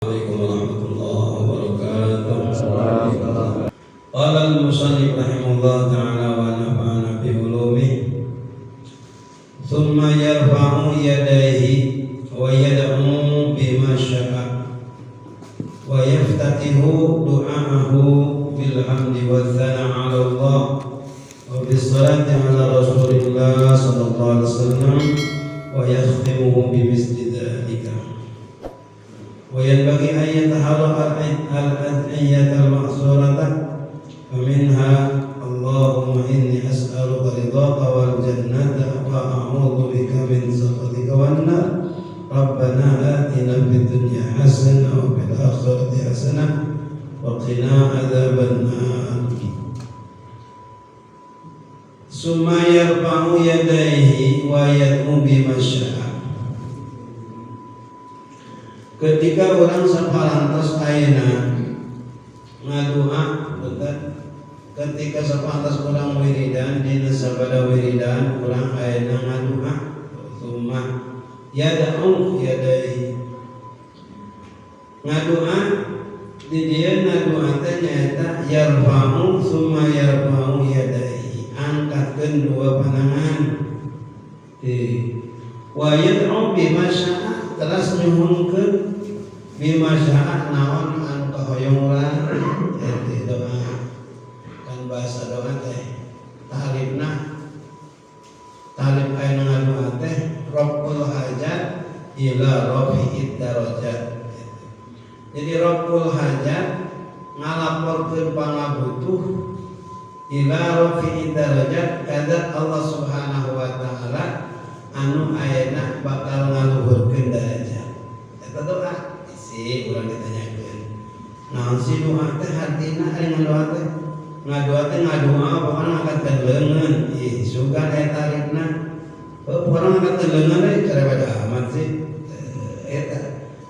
Assalamualaikum warahmatullahi wabarakatuh. Qala al-musannif rahimahullah ta'ala wa nafa'ana bi ulumihi. Thumma yarfa'u yadayhi wa yad'u bima sya'a wa yaftatihu du'aahu bil hamdi wa thana 'ala Allah wa bis salati 'ala Rasulillah sallallahu alaihi wasallam wa yakhtimuhu bi misli dzalika. Wa yanbaghi an yataharra al-ad'iyata al-ma'surata wa minha Allahumma inni as'aluka ridhaka wal jannata wa a'udzu bika min sakhatika wan nar. Rabbana atina fid dunya hasanah wa fil akhirati hasanah wa qina adzaban nar. Summa yarfa'u yadayhi wa yad'u bima sya'a. Ketika orang saparantos ayeuna ngadua, bentar. Ketika saparantos orang wiridan dina sabada wiridan urang ayeuna ngadua, summa yad'u yadayhi. Ngadua di dieu ngadua teh nyaeta yarfa'u summa yarfa'u yadayhi. Angkatkeun dua panangan. Wa yad'u bima sya'a, teras nyuhunkeun bima sya'a naon anu kahoyong urang. Eta doa kan bahasa doa teh talibna talib aya ngadoa teh rabbul hajat ila rafi'id darajat. Jadi rabbul hajat ngalaporkeun pangabutuh ila rafi'id darajat kadat Allah Subhanahu wa taala anu ayeuna bakal ngaluhurkeun darajat. Eta doa isi urang ditanyakeun. Naon sih doa teh hartina ari ngadoa teh? Ngadoa teh ngadoa pokona ngangkatkeun leungeun. Ih, sugan aya tarifna. Pokona ngangkatkeun leungeun deui carewed amat sih. Eta.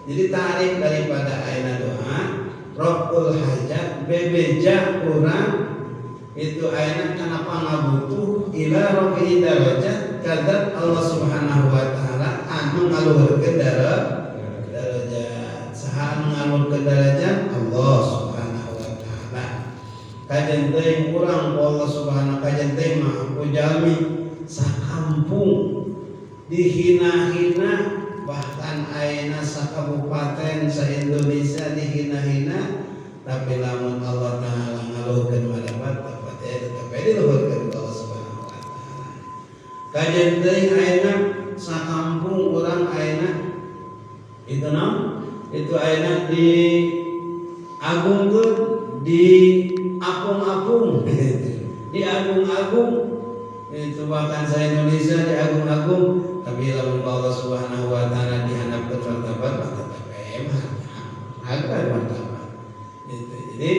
Jadi tarif daripada ayeuna doa Rabbul hajat bebeja urang itu ayeuna kana pangabutuh ila rafi'i darajat kadat Allah Subhanahu wa taala anu ngaluhurkeun darajat. Saha anu ngaluhurkeun darajat? Allah Subhanahu wa taala. Kajen teuing urang ku Allah Subhanahu kajen teuing mah ku jalmi sakampung dihina-hina, bahkan ayeuna sakabupaten sa-Indonesia dihina-hina, tapi lamun Allah taala ngaluhurkeun martabat tetap diluhurkeun ku Allah Subhanahu wa taala. Kajen teuing ayeuna sakampung urang ayeuna itu naon? Itu ayeuna di agungkeun, di apung-apung, di agung-agung, itu bahkan sa Indonesia di agung-agung, tapi lamun Allah Subhanahu wa taala dihandapkeun martabat tetep harga martabat. Itu. Jadi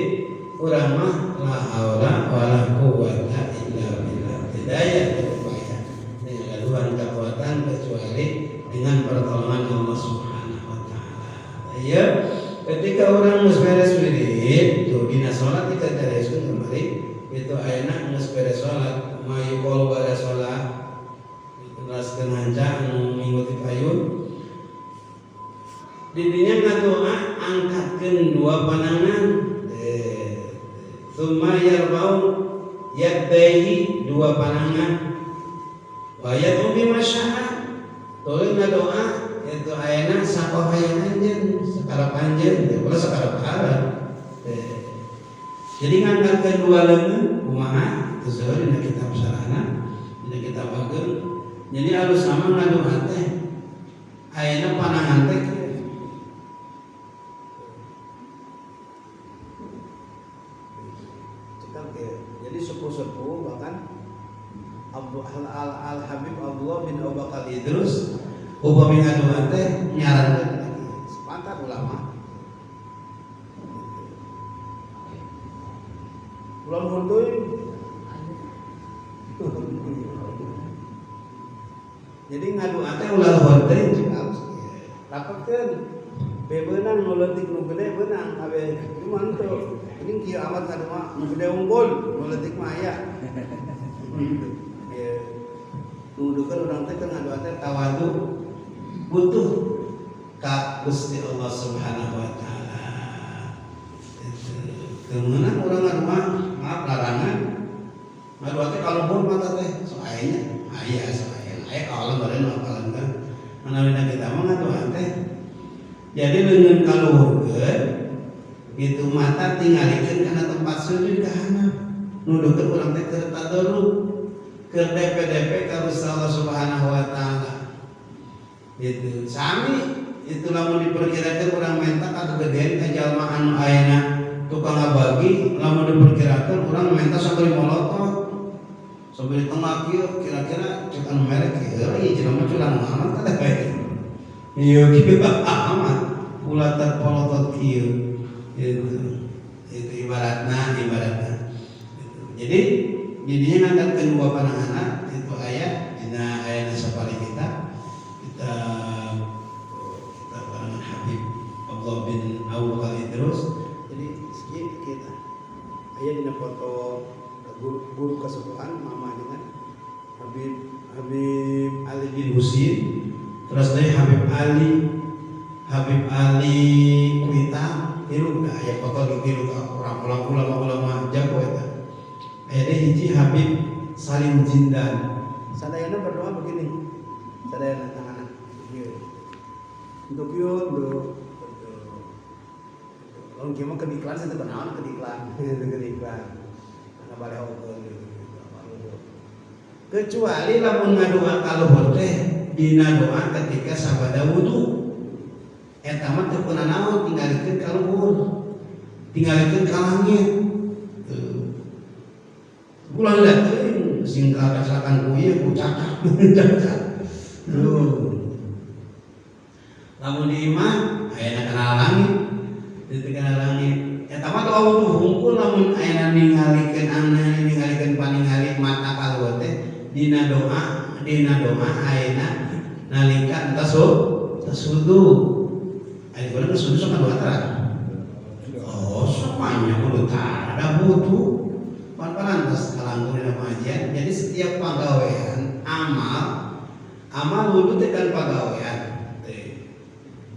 urang mah la haula wala quwata illa billah. Tidak ada upaya dengan kekuatan kecuali dengan pertolongan Allah Subhanahu wa taala. Ya, ketika orang geus beres wirid, tuh dina salat kita bereskeun kembali, itu ayeuna geus beres salat, mayukol bada salat, itu neraskeun hanca anu minggu ti payun. Di dinya ngadoa angkatkeun dua panangan. Tsumma yarbau yadayhi, dua panangan. Wa yad'u bima sya'a. Tuluy ngadoa itu ayeuna sakohayang anjeun, sakarep anjeun, teh ulah sakarep arep. Jadi ngangkatkeun dua leungeun kumaha? Teu seueur dina kitab sarana, dina kitab ageng. Jadi alus sama ngadoa teh ayeuna panangan teh Jadi sepuh-sepuh bahkan Al Habib Abdullah bin Abu Bakar Idrus upami ngadoa teh nyarankeun lagi sepantar ulama. Ulah luhur teuing. Jadi ngadoa teh ulah luhur teuing cik alus. Rapatkeun. Bebeunang nu leutik nu gede beunang kabeh. Cuma henteu. Ini kieu amat ngadoa nu gede unggul, nu leutik mah aya. Ieu. Nu dukeun urang teh keur ngadoa teh tawadu butuh ka Gusti Allah Subhanahu wa taala. Kemenang urang ngadoa maaf larangan ngadoa teh kaluhur mata teh so aya aya so aya aya kaolah baren apalan kan manawina kita mah ngadoa teh jadi leungeun kaluhurkeun gitu mata tingalikeun kana tempat sujud ka handap nuduhkeun urang teh keur tadarru keur DP-DP ka Gusti Allah Subhanahu wa taala gitu sami itu lamun diperkirakan urang menta kagedean ka jalma anu ayeuna tukang ngabagi lamun diperkirakan urang menta sambil molotot sambil di tengah kieu kira-kira cek anu merek kieu ieu jelema curang amat teh bae ieu kieu amat pulatat polotot kieu itu ibaratna ibaratna gitu. Jadi didinya ngangkatkeun dua pananganna itu aya dina ayana sapali kita kita kita karangan Habib Abdullah bin Abu Bakar Idrus. Jadi sedikit kita aya dina foto guru, guru kesepuhan mama dengan Habib Habib Ali bin Husin terus dari Habib Ali Habib Ali Kuita tilu dah aya foto di tilu orang ulama-ulama jago eta aya deui hiji Habib Salim Jindan. Sadayana berdoa begini, sadayana tanganan ieu untuk ieu untuk lamun kieu mah keur iklan teu naon keur iklan keur iklan kana balehokeun gitu. Kecuali lamun ngadoa kaluhur teh dina doa ketika sabada wudu eta mah teu kunanaon tingalikeun ka luhur tingalikeun ka langit teu ulah teuing sing kakasakan ku ieu ku cakak cakak tuh lamun di imah ayeuna kana langit di kana langit eta mah doa wudu hungkul lamun ayeuna ningalikeun anu ningalikeun paningali mata kaluhur teh dina doa ayeuna nalika entos wudu aya urang geus wudu sok ngadoa tara oh sok mah kudu tara butuh pan parantos kalangkung dina pengajian. Jadi setiap pagawean amal amal wudu teh kan pagawean teh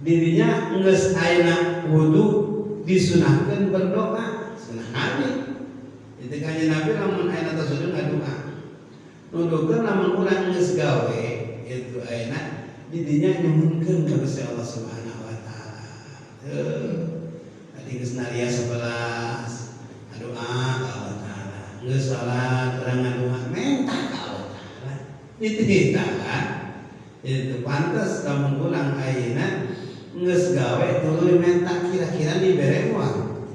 dirinya geus ayeuna wudu disunahkeun berdoa sunah Nabi itu kanjeng Nabi lamun ayeuna tos wudu ngadoa nuduhkeun lamun urang geus gawe itu ayeuna didinya nyuhunkeun ka Gusti Allah Subhanahu wa taala. Tadi geus naria 11 ngadoa ka Allah taala geus salat urang ngadoa menta ka Allah taala dititah kan itu pantes lamun urang ayeuna geus gawe tuluy menta kira-kira dibere moal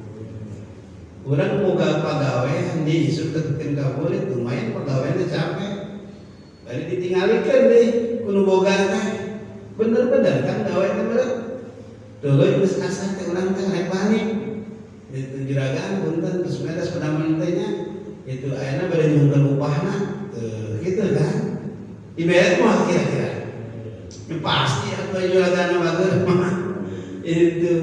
urang boga pagawean di isuk teu kabulit lumayan pagawean teh capek bari ditinggalikeun deui ku nu boga teh bener-bener kan gawe teh bener tuluy geus asa teh urang teh rek balik itu juragan punten geus beres padaman teh nya itu ayeuna bade nyuhunkeun upahna teu kitu kan dibere moal kira-kira ya pasti atuh juragan bager mah itu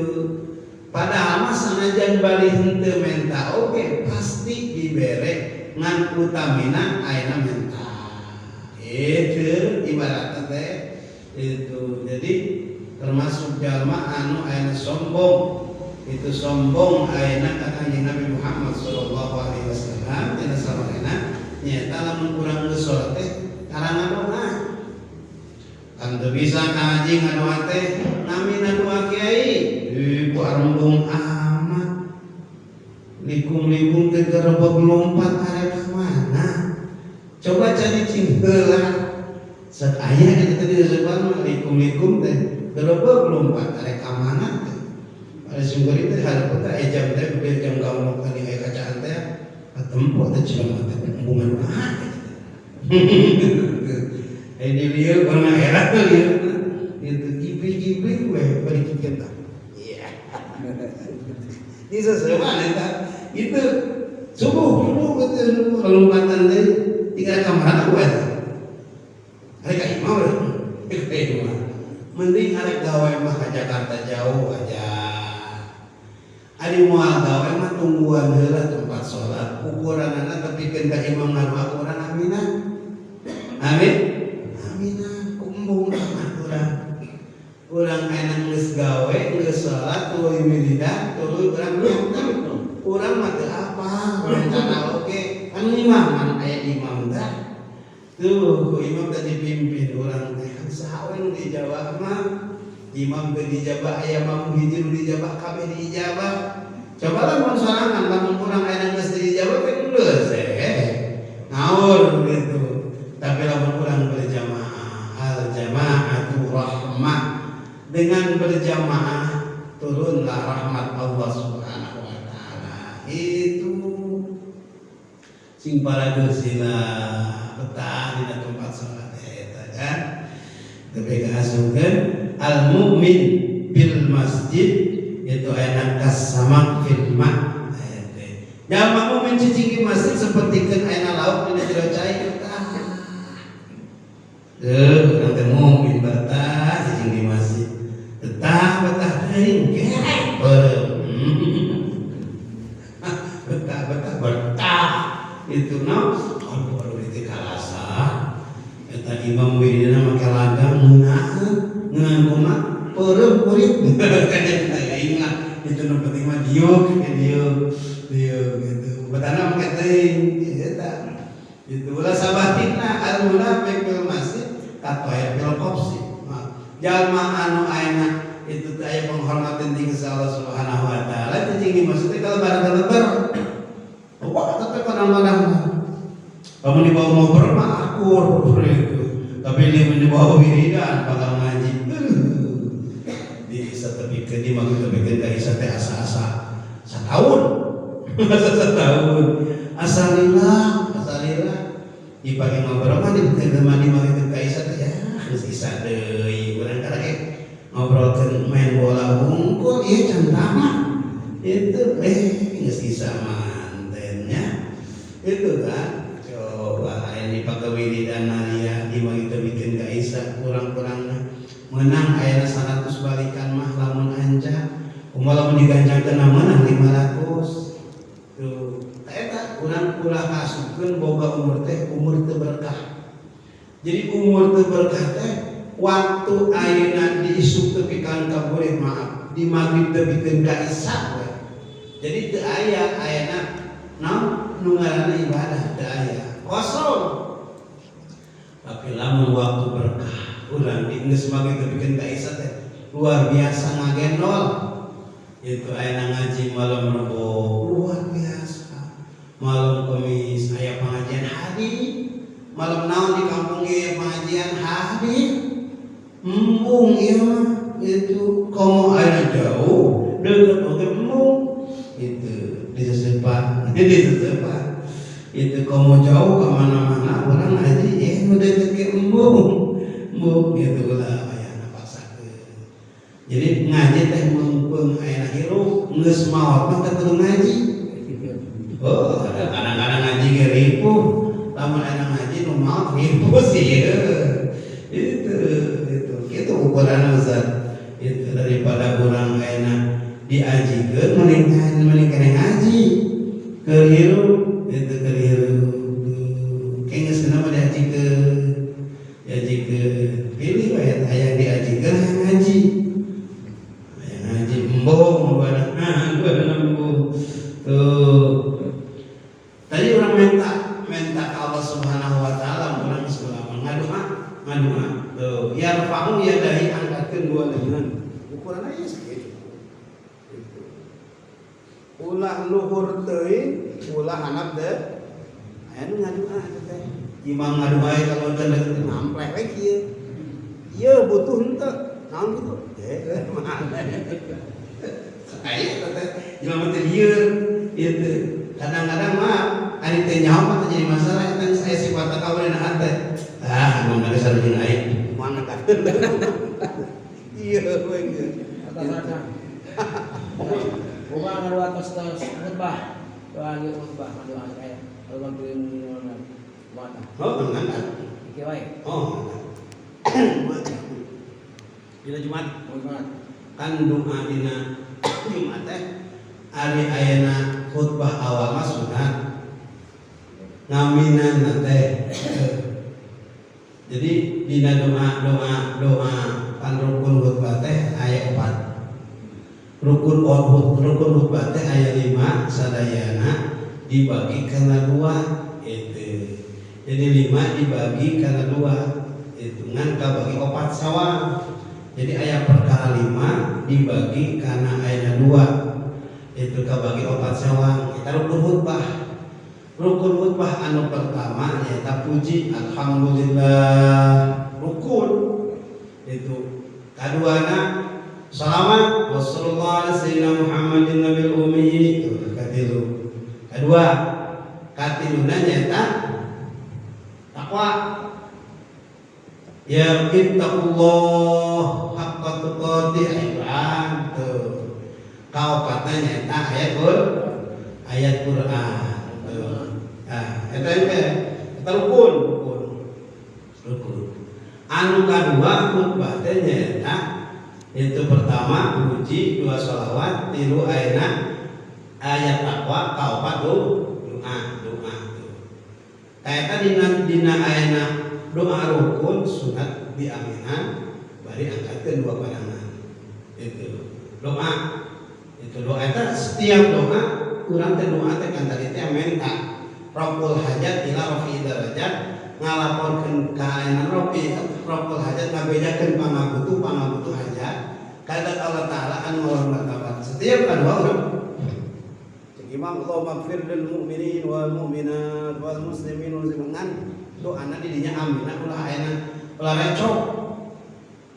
padahal mah sanajan bari henteu menta oge pasti dibere ngan utamina ayeuna menta itu ibaratna teh itu. Jadi termasuk jalma anu ayeuna sombong itu sombong ayeuna ka Kanjeng Nabi Muhammad sallallahu alaihi wasallam dina samarena nyaeta lamun urang geus salat teh karangan doa kan teu bisa ka haji ngadoa teh namina doa kiai ku arembung amat likung-likung teh gerebek lompat arek ka mana coba cari cing heula sok aya eta teh disebut mah likung-likung teh gerebek lompat arek ka mana teh pada sungguh itu hareupeun teh aya jam teh beuh jam gamlok teh aya kacaan teh katempo teh jelema teh embungan doa teh aya di lieu urang era lieu itu iblis-iblis we bari kieu tah iya di sesewan eta itu subuh subuh gitu subuh lompatan teh tinggal kamar aku eta arek ka imah we ka imah mending arek gawe mah ka Jakarta jauh aja ari moal gawe mah tungguan heula tempat salat ukuranana tepikeun ka imam ngadoa urang aminah amin aminah kumbung mah urang urang ayeuna geus geus salat tuluy wiridan tuluy urang nyata urang mah teu apa rencana oge kan imam kan aya imam tah tuh ku imam teh dipimpin urang teh kan saha we nu diijabah mah imam teh diijabah aya mamu hiji nu diijabah kabeh diijabah coba lamun sorangan lamun urang aya geus diijabah teh geus ngawur gitu. Tapi lamun urang berjamaah, al jamaatu rahmah, dengan berjamaah turunlah rahmat Allah Subhanahu wa taala. Itu sing paradosila betah dina tempat salat eta kan. Tapi kaasungkeun al mukmin bil masjid itu enak kasamak fil ma. Jalma mukmin cicing di masjid sapertikeun ayeuna lauk dina jero cai betah. Urang teh mukmin betah cicing di masjid. Betah betah teuing kerek beureum. Betah betah betah itu no aduh aduh itu karasa. Eta imam wiridna make lagang ngeunaheun ngeunaan kumaha peureum kurit. Teuing lah itu nu penting mah diuk diuk diuk gitu. Betahna make teuing eta. Itu ulah sabatina al munafiq fil masjid katoer fil qafsi. Jalma anu ayeuna itu teh aya penghormatan tinggi ka Allah Subhanahu wa taala cicing di masjid teh kalau bareng-bareng. Wah, tetep kadang-kadang lamun dibawa ngobrol mah akur gitu. Tapi lamun dibawa wiridan bakal ngaji. Di isa tepikeun di mah tepikeun ka isa teh asa-asa sataun. Asa sataun. Asalillah, asalillah. Dipake ngobrol mah di mah di mah ka isa teh ya geus isa deui. Urang karek ngobrolkeun main bola hungkul ieu can tamat. Itu geus isa mantennya. Itu kan coba aya dipake wiridan naria di mah tepikeun ka isa kurang-kurangna menang ayana 100 balikan mah lamun anca kumaha lamun digancangkeun meunang 500 tuh eta urang ulah kasupkeun boga umur teh umur teu berkah. Jadi umur teu berkah teh waktu ayeuna diisuk teu pikeun ka burit maaf di magrib teu pikeun ka isya we. Jadi teu aya ayeuna naon nu ngaranna ibadah teu aya kosong. Tapi lamun waktu berkah urang di geus magrib teu pikeun ka isya teh luar biasa ngagendol. Itu ayeuna ngaji malam Rebo luar biasa. Malam Kamis aya pengajian hadir. Malam naon di kampung ieu pengajian hadir. Embung ieu mah itu komo ayeuna jauh deukeut oge embung. Itu disesepan, disesepan. Itu komo jauh ka mana-mana urang ngaji nu deukeut ge embung. Embung gitu ulah aya paksakeun. Jadi ngaji teh meungpeung ayeuna hirup geus maot mah teu kudu ngaji. Oh, kadang-kadang ngaji ge ripuh. Lamun ayeuna ngaji nu maot ripuh sih. Itu itu kitu ukuran Ustaz. Itu daripada urang ayeuna diajikeun mending keneh ngaji. Keur hirup itu keur hirup. Engke geus mah diajikeun. Diajikeun. Pilih we hayang diajikeun hayang ngaji. Hayang ngaji embung badan embung. Tuh. Tadi orang minta ke Allah Subhanahu wa taala urang sekolah ngadoa, ngadoa. Tuh, yarfa'u yadahi angkatkeun dua lengan. Ukuran aja segitu. Gitu. Ulah luhur teuing, ulah handap teh. Aya nu ngadoa teh. Imam ngadoa kalau teu deukeut nampleh we kieu. Ieu butuh henteu. Naon kitu? Mana? Aya teh imam teh lieur itu. Kadang-kadang mah ari teh nyaho mah jadi masalah eta geus aya sifat takabur dina hate. Ah, imam geus sareng aing. Mana kan? Iya we geus. Atasana. Kumaha ngadoa tos tos khutbah. Doa ieu khutbah ngadoa aya. Kalau bagi mana? Oh, enggak. Iki wae. Oh. Dina Jumat. Oh, Jumat. Kan doa dina Jumat teh ari ayeuna khutbah awal mah sunat. Ngaminan teh. Jadi dina doa doa doa panrukun khutbah teh aya opat. Rukun rukun khutbah teh aya 5 sadayana dibagi kana 2 itu. Jadi 5 dibagi kana 2 itu ngan kabagi 4 sawang. Jadi aya perkara 5 dibagi kana aya 2 itu kabagi 4 sawang. Eta rukun khutbah. Rukun khutbah anu pertama nyaeta puji alhamdulillah rukun itu. Kaduana salawat wassallallahu ala sayyidina Muhammadin nabil ummi itu katilu. Kedua katiluna nyaeta takwa. Ya ittaqullah haqqa tuqatih ayat Quran tuh. Kaopatna nyaeta ayat Quran tuh. Nah, eta teh eta rukun rukun. Anu kadua khutbah teh nyaeta itu pertama puji, 2 sholawat, 3 ayat ayat takwa, kaopat doa doa. Eta dina ayana doa rukun sunat diaminan bari angkatkeun 2 pandangan. Itu doa. Itu doa eta setiap doa urang teh doa teh kan tadi teh menta raful hajat ila rafi darajat ngalaporkeun ka ayana rafi raful hajat ngabejakeun pangabutuh hajat kada Allah taala anu martabat. Setiap doa urang Imam Allahumma ighfir lil mu'minin wal mu'minat wal muslimin wal muslimat doana di dinya amina ulah ayeuna ulah recok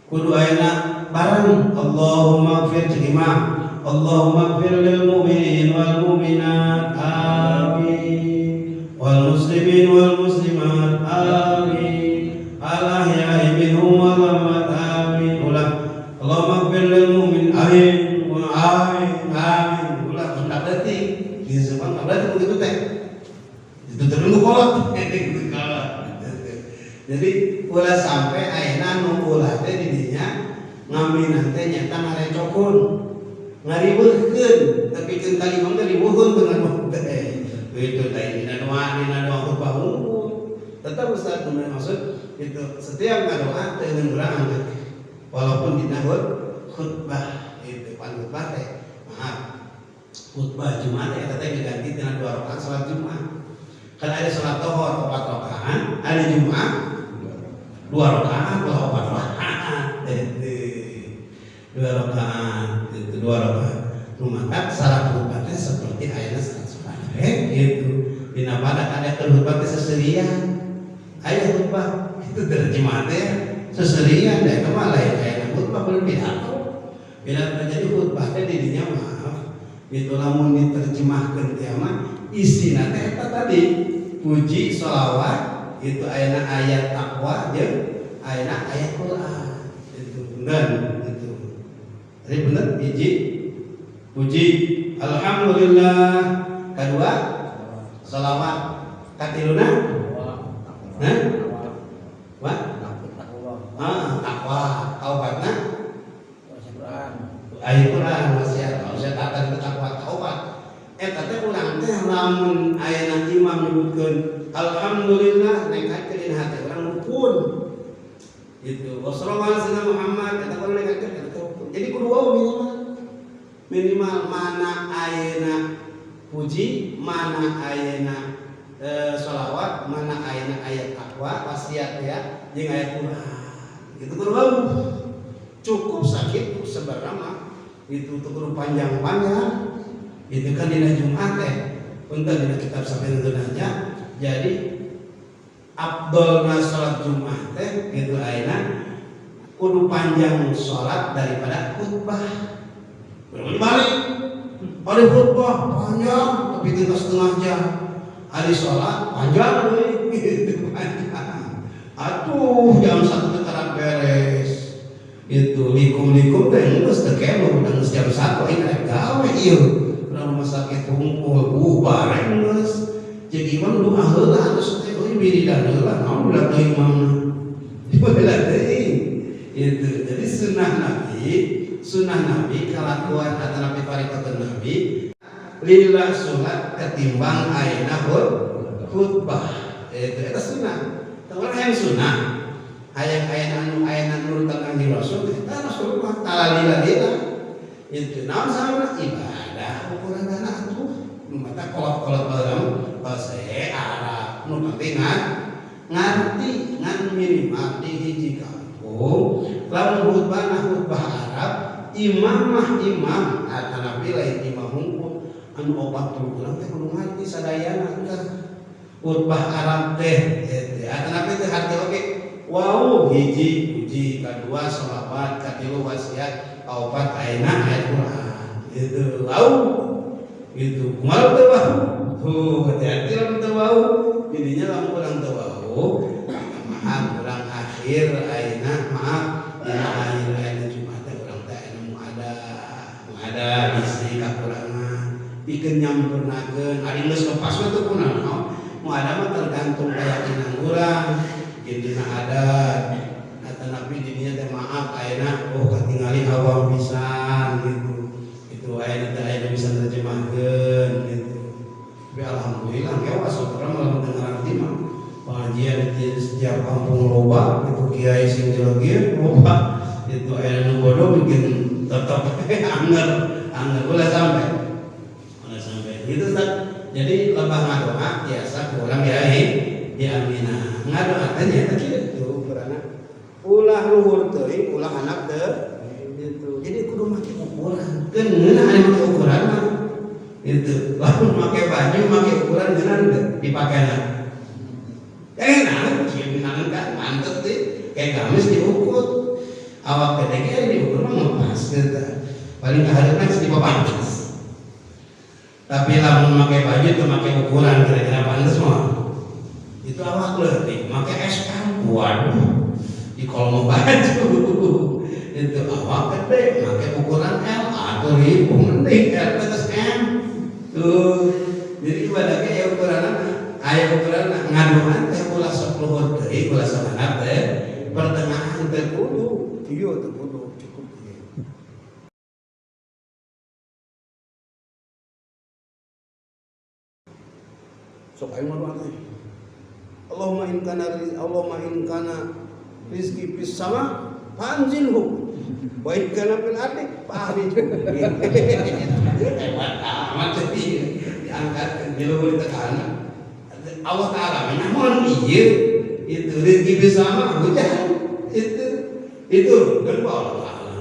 kudu ayeuna bareng Allahumma ighfir jeung imam Allahumma ighfir lil mu'minin wal mu'minat amin wal muslimin wal muslimat amin al ahya'i minhum wal amwat amin ulah Allahumma ighfir lil mu'min amin amin amin ulah sudah berarti di zaman berarti begitu teh itu terlalu kolot. Jadi ulah sampai ayeuna nu ulah teh di dinya ngaminan teh nyata ngarecokun ngariweuhkeun tapi keun ka imam teh riweuheun dengan teh itu teh dina doa khutbah unggul. Tetap Ustaz maksud itu setiap ngadoa teh urang angkat walaupun dina khutbah itu pan khutbah teh maaf khutbah Jumat eta teh diganti dengan 2 rakaat salat Jumat. Kan ada salat zuhur 4 rakaat, ada Jumat 2 rakaat, 4 rakaat. 2 rakaat, itu 2 rakaat. Rumatak salat khutbah teh seperti ayana salat sunat gitu. Dina pada ada khutbah teh seserian. Aya khutbah itu terjemah teh seserian da eta mah lain ayana khutbah kudu pidato. Bila terjadi khutbah teh di dinya maaf itu lamun diterjemahkeun teh mah isina teh eta tadi puji sholawat itu ayana ayat takwa jeung ayana ayat Quran itu bener itu. Jadi bener hiji puji alhamdulillah, kedua sholawat, katiluna hah wa takwa, kaopatna ayat Quran wasiat wasiat akan takwa taubat. Eta teh urang teh lamun ayana imam nyebutkeun alhamdulillah nengkatkeun dina hati urang rukun. Gitu. Wassallallahu ala Muhammad eta urang nengkatkeun eta rukun. Jadi kudu wau minimal. Minimal mana ayeuna puji, mana ayeuna sholawat, mana ayeuna ayat takwa, wasiat ya, jeung ayat Quran. Gitu kudu wau. Cukup sakit sebenarnya mah itu kudu panjang-panjang. Itu kan dina Jumat teh punten dina kitab sampai nonton aja. Jadi abdolna salat Jumat teh gitu ayeuna kudu panjang salat daripada khutbah. Berbalik ada khutbah panjang tapi tinggal setengah jam. Ada salat panjang euy gitu panjang. Atuh jam 1 teh karak beres. Itu likum-likum teh geus teu kelo udah geus jam 1 aing rek gawe ieu. Rumah sakit kumpul bubar geus. Jadi imam doa heula terus teh euy wiridan heula naon ulah teh imamna. Ulah teuing. Itu. Jadi sunnah Nabi kalakuan atau nabi tarikatun Nabi lila sunat ketimbang ayeuna khutbah. Itu eta sunnah. Teu hayang sunnah. Hayang ayeuna anu ayeuna nurutan Kanjeng Rasul eta Rasulullah talalila-lila. Itu naon sama ibadah ukuran anak tuh nu mata kolot-kolot bareng bahasa Arab nu penting ngarti ngan minimal di hiji kampung lamun khutbah khutbah Arab imam mah imam atanapi lain imam hungkul anu opat puluh urang teh kudu ngarti sadayana teh khutbah Arab teh atanapi teh harti oge wau hiji puji kadua sholawat katilu wasiat kaopat ayeuna ayat Quran itu wau gitu kumaha teu wau tuh hati-hati lamun teu wau jadinya lamun urang teu wau maaf urang akhir ayeuna maaf dina akhir ayeuna Jumat teh urang teh ayeuna muada bisi kakurangan pikeun nyampurnakeun ari geus lepas mah teu kunaon muada mah tergantung keyakinan urang dina adat atanapi dininya teh maaf ayeuna oh katingali awam pisan gitu itu ayeuna teh ayeuna bisa nerjemahkeun gitu. Tapi alhamdulillah kewas urang malah mendengar mah pengajian di setiap kampung loba itu kiai sing jelegir loba itu ayeuna nu bodoh bikin tetep anger anger ulah sampai gitu Ustaz. Jadi lebah ngadoa biasa ku urang ya diamina ngadoa teh nya kitu ukuranna ulah luhur teuing ulah anak teu gitu. Jadi kudu make ukuran keun ngeunah anu make ukuran mah gitu. Lamun make baju make ukuran ngeunah teu dipakena enak kieu ngeunah kan mantep teh kayak gamis diukur awak gede ge diukur mah ngepas gitu paling kahareupeun geus dipapantes. Tapi lamun make baju teu make ukuran kira-kira pantes mah itu awak leutik make SL waduh di kolom baju itu awak gede make ukuran L atau ribu mending L terus M tuh. Jadi ibadahnya ya ukuran aya ukuran ngaduan teh ulah sok luhur deui ulah sok handap teh pertengahan teh kudu ieu teh kudu cukup ieu. Sok aing ngadoa teh Allahumma in kana Allahumma in kana rizki fis sama fanzilhu wa in kana fil ardi fa'khrijhu. Hebat amat jadi diangkat di luhur tekanan Allah Ta'ala menamun ieu itu rezeki fis sama hujan itu kan Allah Ta'ala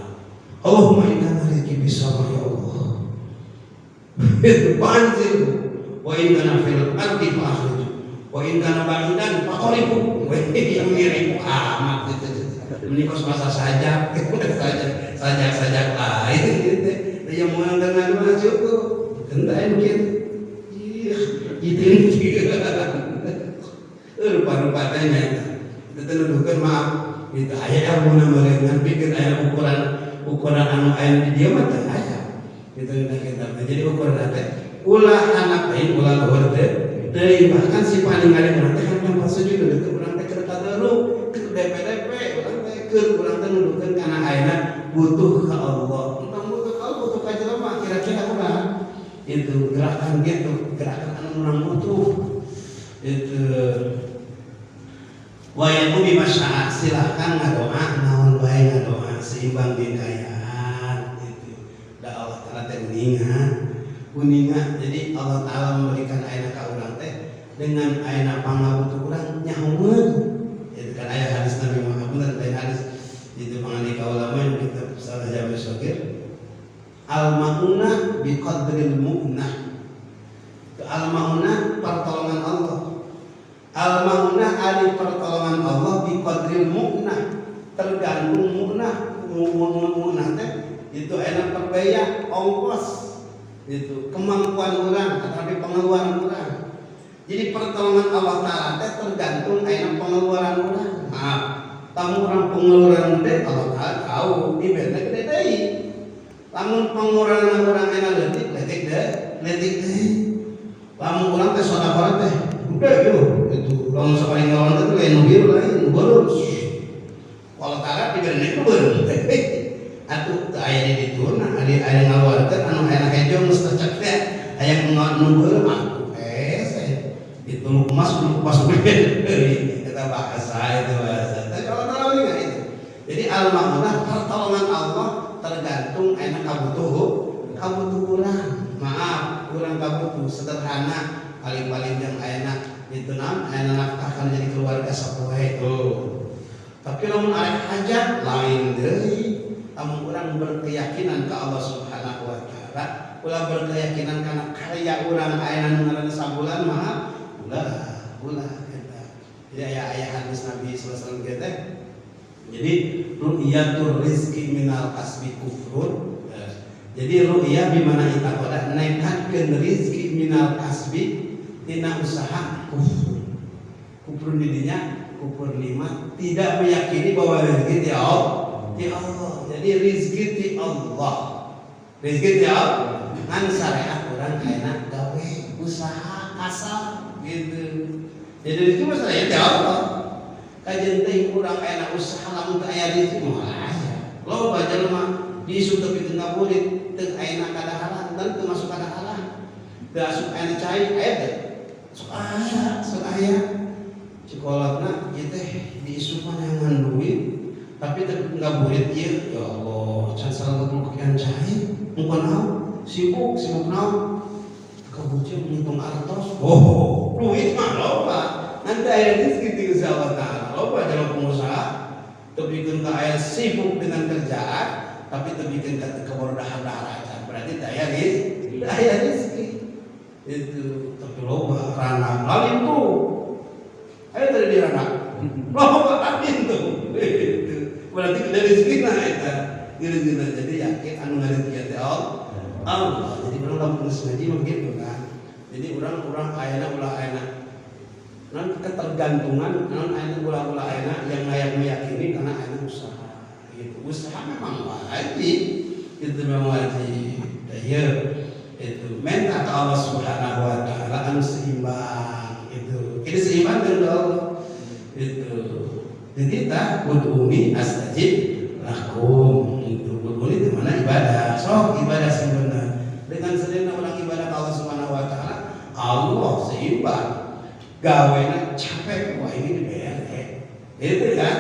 Allahumma in kana rizki fis sama ya Allah itu fanzilhu wa in kana fil ardi fa'khrijhu wa in kana ba'idan faqribu. Yang mirip amat gitu. Menikos masa sajak, sajak lain gitu. Yang mau dengan mah cukup. Kentain gitu. Ih, gitu. Rupa-rupa teh nya eta. Itu nuduhkeun maaf. Gitu aya ilmuna meureungan pikeun aya ukuran anu aya di dieu mah teu aya. Gitu dina kitab. Jadi ukuran teh ulah anak teh ulah luhur teh teuing bahkan si paling ngaling urang teh kan pas sujud teh urang teh keur tadarruk keur DP-DP urang teh keur urang teh nuduhkeun kana ayeuna butuh ka Allah. Entong butuh ka Allah butuh ka jelema kira-kira urang itu gerakan gitu gerakan anu urang butuh itu wa yaqu masya'a silahkan ngadoa naon bae ngadoa seimbang jeung kaayaan itu da Allah Ta'ala teh uninga. Jadi Allah Ta'ala memberikan ayeuna ka urang teh dengan ayeuna pangabutuh urang nyahoeun. Itu kan aya hadis Nabi Muhammad dan hadis itu pangandika ulama yang kitab Salah Jami Shogir al maunah bi qadril mu'nah. Al maunah pertolongan Allah. Al maunah ari pertolongan Allah bi qadril mu'nah tergantung mu'nah mu'nah teh itu ayeuna perbaya ongkos itu kemampuan orang tetapi pengeluaran orang. Jadi pertolongan Allah Ta'ala teh tergantung ayeuna pengeluaran orang. Maaf, tamu orang pengeluaran teh Allah Ta'ala tahu di benda gede deui. Lamun pengeluaran orang ayeuna leutik leutik deui, leutik deui. Lamun urang teh sedekah teh gede yo itu. Lamun sakali ngaluaran teh lain nu biru lain nu beureum. Allah Ta'ala di benda itu beureum teh. Atuh teu aya di ditu nah ari aya ngaluarkeun anu aya hejo geus tercek teh aya nu beureum atuh hese itu emas emas eta bahasa itu bahasa tapi Allah Ta'ala ingat itu. Jadi al maunah pertolongan Allah tergantung aya kabutuhan kabutuh urang. Maaf, urang kabutuh sederhana paling-paling yang ayeuna itu naon ayeuna nafkah kan jadi keluarga sapoe tuh. Tapi lamun arek hajat lain deui. Lamun urang berkeyakinan ka Allah Subhanahu wa taala, ulah berkeyakinan kana karya urang ayeuna nu ngaranna sabulan mah ulah eta. Jadi aya hadis Nabi sallallahu alaihi wasallam teh. Jadi ru'yatur rizki minal kasbi kufrun. Jadi ru'yah bimana itaqada nekatkeun rizki minal kasbi tina usaha kufur. Kufur didinya kufur nikmat, tidak meyakini bahwa rezeki ti Allah. Ti Allah. Jadi rezeki ti Allah. Rezeki ti Allah. Ngan syariat urang ayeuna gawe usaha kasar gitu. Jadi rezeki mah syariat ti Allah. Kajian teh urang ayeuna usaha lamun teu aya rezeki moal aya. Loba jelema diisu tapi teu ngaburit, teu ayeuna kadaharan, dan teu masuk kadaharan. Teu asup ayeuna cai aya teh. Sok aya, sok aya. Cikolotna ieu teh diisu mah nyangan duit tapi teu ngaburit ieu. Ya Allah, can salah kekian cai, muka naon? Sibuk, sibuk naon? Kabucil ngitung artos. Oh, duit mah loba. Nanti aya rezeki ti Gusti Allah Taala. Loba jelema pengusaha teu ka aya sibuk dengan kerjaan tapi teu bikin ka keburu dahar-dahar aja. Berarti teu aya rezeki, aya rezeki. Itu tapi loba rana lain tuh. Ayo tadi di rana. Loba lain tuh. Itu berarti ada rezekina eta. Rezekina jadi yakin anu ngarezekian teh Allah. Allah. Jadi urang lamun geus ngaji mah gitu kan. Jadi urang ayeuna ulah ayeuna non ketergantungan non ayeuna ulah-ulah ayeuna yang layak meyakini karena ayeuna usaha gitu. Usaha memang wajib, itu memang wajib. Ya, itu minta ke Allah Subhanahu wa taala anu seimbang itu. Ini seimbang dengan Allah. Itu. Jadi kita ud'uni astajib lakum. Itu ud'uni itu mana ibadah. Sok ibadah sing bener. Dengan sederhana orang ibadah ke Allah Subhanahu wa taala, Allah seimbang. Gawena capek, wah ini dibayar itu kan?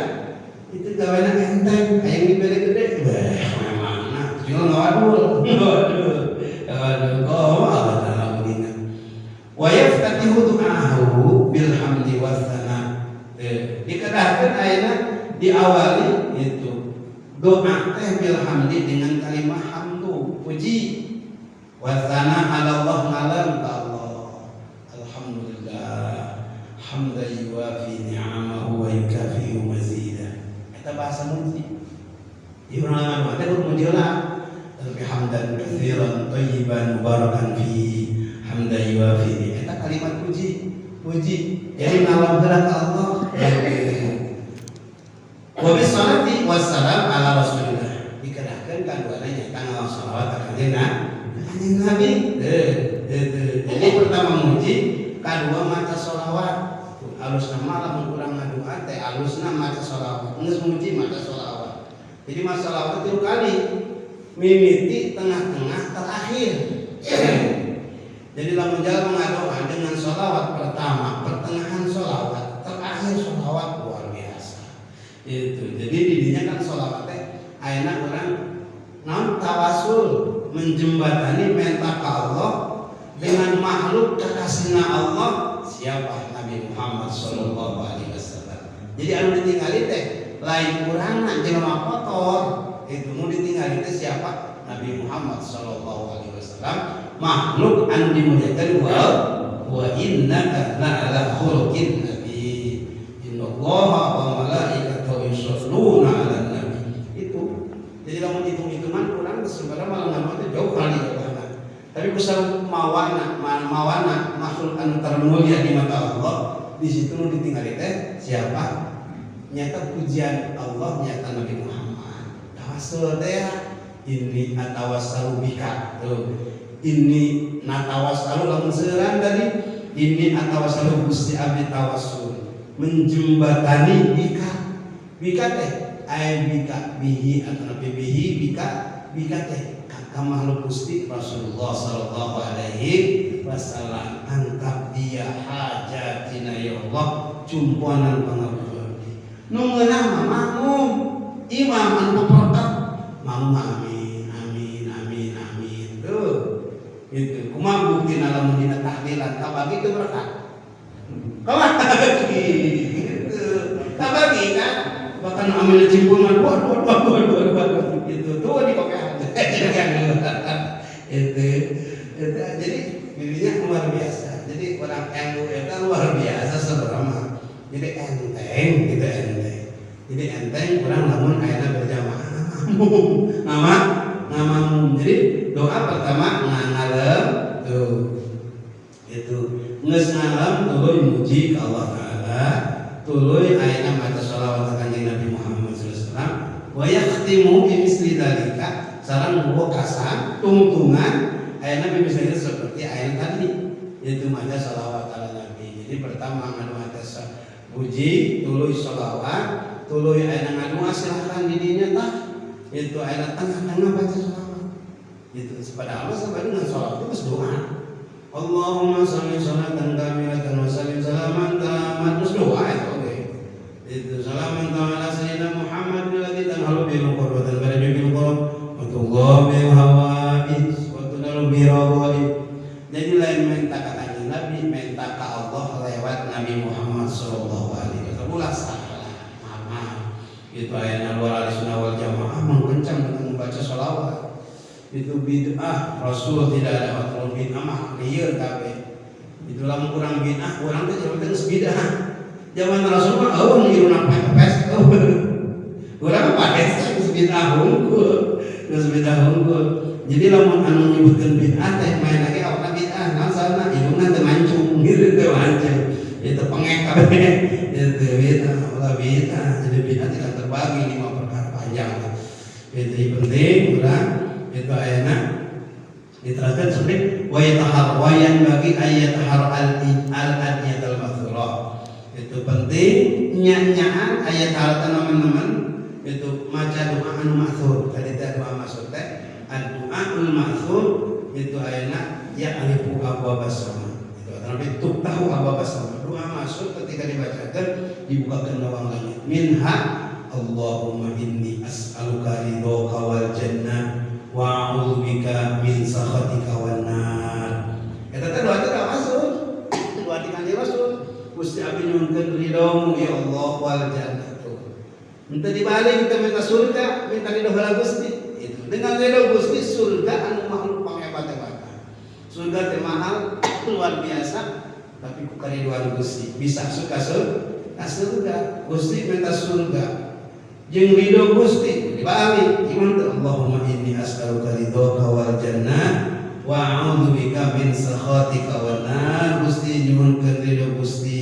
Itu gawena enteng, hayang dibere gede, wah memang nah, jual ngawadul, ngawadul, oh Allah Ta'ala mengingat. Wa yaftatihu du'ahu bil hamdi wassana. Dikedahkan ayeuna diawali itu doa teh bil hamdi dengan kalimat hamdu, puji. Wassana ala Allah ngalam ka Allah. Alhamdulillah hamdan yuwafi ni'amahu wa yukafi'u mazida. Eta bahasa muji. Ieu urang mah teh kudu muji lah. Tapi hamdan katsiran thayyiban mubarakan fi hamdan yuwafi. Eta kalimat puji, puji. Jadi ngalam heula ka Allah. Wa bis salati wassalam ala Rasulillah. Dikerahkeun kaduana nyaeta ngaos salawat ka Kanjeng Nabi. Jadi pertama muji, kadua maca sholawat. Alusna mah lamun urang ngadua teh alusna maca sholawat. Geus muji maca sholawat. Jadi maca sholawat 3 kali. Mimiti, tengah-tengah, terakhir. Jadi lamun jalma ngadoa dengan sholawat pertama, pertengahan sholawat, terakhir sholawat luar biasa. Itu. Jadi didinya kan sholawat teh ayeuna urang naon tawasul menjembatani minta ka Allah dengan makhluk kekasihna Allah siapa Nabi Muhammad sallallahu alaihi wasallam. Jadi anu ditinggali teh lain urangna jelema kotor, itu nu ditinggali teh siapa? Nabi Muhammad sallallahu alaihi wasallam, makhluk anu dimuliakan wa innaka la'ala khuluqin nabi. Innallaha wa malaikatahu yusholluna 'alan nabi. Itu. Jadi lamun hitung-hitungan urang sebenarnya malah nganu teh jauh kali jauhna. Tapi kusal mawana makhluk anu termulia di mata Allah, di situ nu ditinggali teh siapa? Nyata pujian Allah, nyata Nabi Muhammad. Tawassul teh ini atawassalu bika. Tuh. Ini natawassalu lamun seueuran tadi, ini atawassalu Gusti abdi tawassul menjembatani bika. Bika teh ay bika bihi atau nabi bihi bika bika teh ka makhluk Gusti Rasulullah sallallahu alaihi wasallam antab dia hajatina ya Allah cumpuanan pangabutuh abdi. Nu ngeunah mah makmum, imam anu peperkat makmum amin amin amin buktina lamun dina tahlilan kabagi teu berkat. Kabagi gitu. Kabagi kan bahkan ambil cimpul mah dua dua dua dua dua gitu tuh di kokehan. Itu jadi dirinya luar biasa. Jadi orang NU itu luar biasa sebenarnya. Jadi enteng gitu enteng. Jadi enteng orang lamun ayeuna berjamaah nama ngamamum. Jadi doa pertama ngalem tuh itu geus ngalem tuluy muji ka Allah Taala, tuluy ayeuna maca shalawat ka Kanjeng Nabi Muhammad sallallahu alaihi wasallam wa yahtimu bi misli dzalika sareng wekasan tungtungan ayeuna misalnya seperti ayeuna tadi yaitu maca shalawat ala Nabi. Jadi pertama ngadoa teh puji tuluy shalawat, tuluy ayeuna ngadoa silahkan di dinya tah itu ayeuna tengah-tengah baca shalawat. Itu padahal sampai dengan shalawat itu geus doa. Allahumma shalli sholatan kamilatan wa sallim salaman taman terus doa itu oke. Itu salaman ta'ala sayyidina Muhammad alladzi tanhalu bil qurb wa tanfariju bil qurb wa tughabi hawaij wa tunalu bi rawaib. Jadi lain minta ka Kanjeng Nabi, minta ka Allah lewat Nabi Muhammad sallallahu alaihi wasallam. Ulah salah. Maaf. Itu ayatnya luar Ahlussunnah wal Jamaah mengkencang dengan membaca sholawat. Itu bid'ah, Rasul tidak ada waktu bid'ah mah lieur kabeh. Itulah kurang bid'ah, kurang teh zaman teh geus bid'ah. Zaman Rasul mah eueuh ngiruna pes Urang paes geus bid'ah hungkul, geus bid'ah hungkul. Jadi lamun anu nyebutkeun bid'ah teh main lagi awakna bid'ah, naon salah ilmuna teu mancung, gitu teu mancung. Itu pengek kabeh. Itu bid'ah, ulah bid'ah. Jadi bid'ah tidak terbagi lima perkara panjang. Itu penting urang itu ayana diterangkan seperti wa yatahar wa bagi ayat har al adiyatul mathurah. Itu penting nyanyaan ayat hal teman-teman itu maca doa anu ma'thur. Tadi teh doa maksud teh ad-du'aul ma'thur itu ayana ya alifu abwabas sama. Itu tapi tuftahu abwabas sama. Doa masuk ketika dibacakan dibukakan lawang langit. Minha Allahumma inni as'aluka ridhoka wal jannah wa a'udzubika min sakhatika wan nar. Eta teh doa teh doa masuk. Doa di Kanjeng Rasul. Gusti abdi nyuhunkeun ridhomu ya Allah wal jannah. Entah dibalik kita minta surga, minta ridho heula Gusti. Itu dengan ridho Gusti surga anu makhluk panghebat-hebat. Surga teh mahal luar biasa, tapi ku karidoan Gusti bisa suka surga. Gusti minta surga. Jeung ridho Gusti dibalik iman teh Allahumma inni as'aluka ridhoka wal jannah wa a'udzubika min sakhatika wan nar. Gusti nyuhunkeun ridho Gusti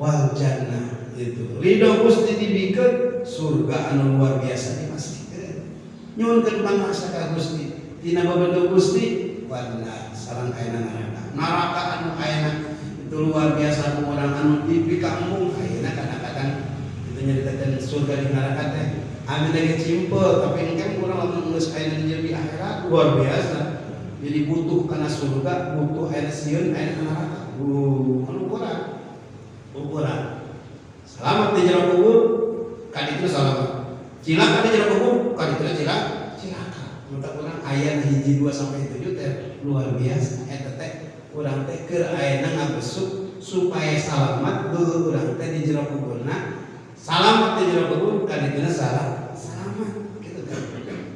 wal jannah. Itu ridho Gusti dibikeun surga anu luar biasa dimastikeun. Nyuhunkeun pangasa ka Gusti tina babendung Gusti wan nar sareng ayeuna neraka. Neraka anu ayeuna itu luar biasa ku urang anu dipikaembung ayeuna kadang-kadang itu nyaritakeun surga di neraka teh anu lagi cimpel tapi engke urang lamun geus ayeuna di akhirat luar biasa. Jadi butuh kana surga, butuh ayeuna sieun ayeuna neraka. Anu ukuran. Ukuran. Selamat di jero kubur, ka ditu selamat. Cilaka di jero kubur, ka ditu cilaka. Maka urang aya 1 2 sampai 7 teh luar biasa. Eta teh urang teh keur ayeuna ngabesuk supaya selamat dulu urang teh di jero kuburna. Selamat di jero kubur, ka ditu salah. Selamat gitu kan.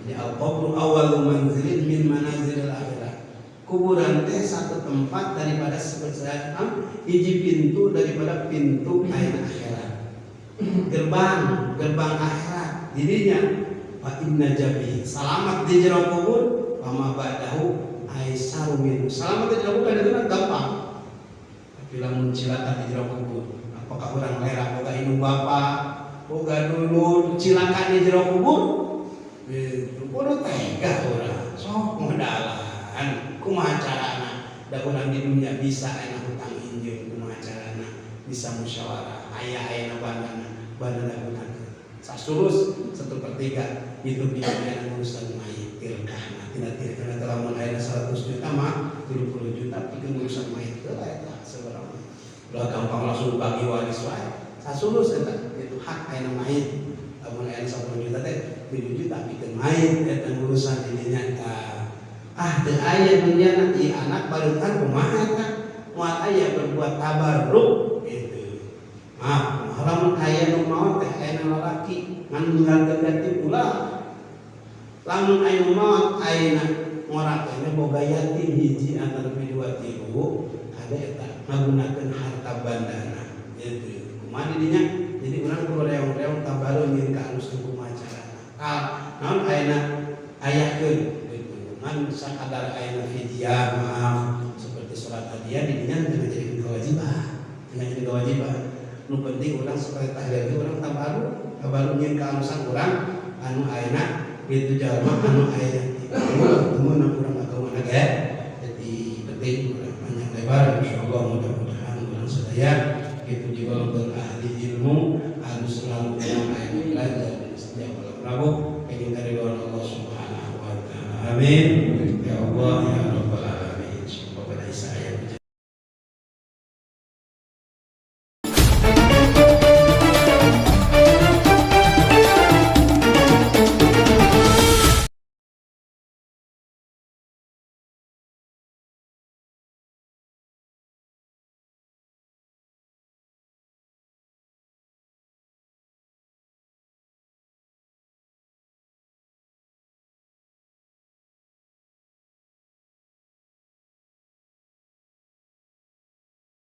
Jadi al-qabru awwalu manzilin min manazilil akhirah. Kuburan teh satu tempat daripada sebenarnya hiji pintu daripada pintu ayeuna akhirat. Gerbang, gerbang akhirat. Jadinya fa inna jabi selamat di jero kubur fama ba'dahu aisaru min. Selamat di jero kubur itu gampang. Tapi lamun cilaka di jero kubur, apakah urang lera boga indung bapa, boga dulur cilaka di jero kubur? Itu kudu tega urang. Sok modalan kumaha carana da urang di dunia bisa aya hutang injeun kumaha carana bisa musyawarah aya ayeuna bandana bandana gunakeun sasulus 1/3 itu biaya urusan mayit tirkahna tina tirkahna teh lamun aya 100 juta mah 70 juta pikeun urusan mayit heula eta sabaraha ulah gampang langsung bagi waris wae sasulus eta itu hak aya mayit lamun aya 10 juta teh 7 juta pikeun mayit eta urusan dirinya tah. Ah teu aya dunyana ieu anak barutan kumaha eta moal aya berbuat tabarruk gitu. Maaf, lamun aya nu maot teh aya lalaki ngan ninggalkeun yatim ulah. Lamun aya nu maot ayeuna ngora teh boga yatim hiji antara dua tilu kada eta ngagunakeun harta bandana gitu. Kumaha di dinya? Jadi urang kudu reong-reong tabarruk nyeun ka alus kumaha carana. Ah, naon ayeuna ayakeun gitu. Ngan sakadar ayeuna fidyah maaf seperti salat hadiah di dinya teu jadi kewajiban. Teu jadi kewajiban. Nu penting urang seperti tahlil urang tabarruk, tabarruk nyeun ka alusan urang anu ayeuna kitu jalma anu aya temeun urang agama ge. Jadi penting urang panjang lebar insyaallah mudah-mudahan urang sadaya itu digolongkeun ahli ilmu harus selalu aya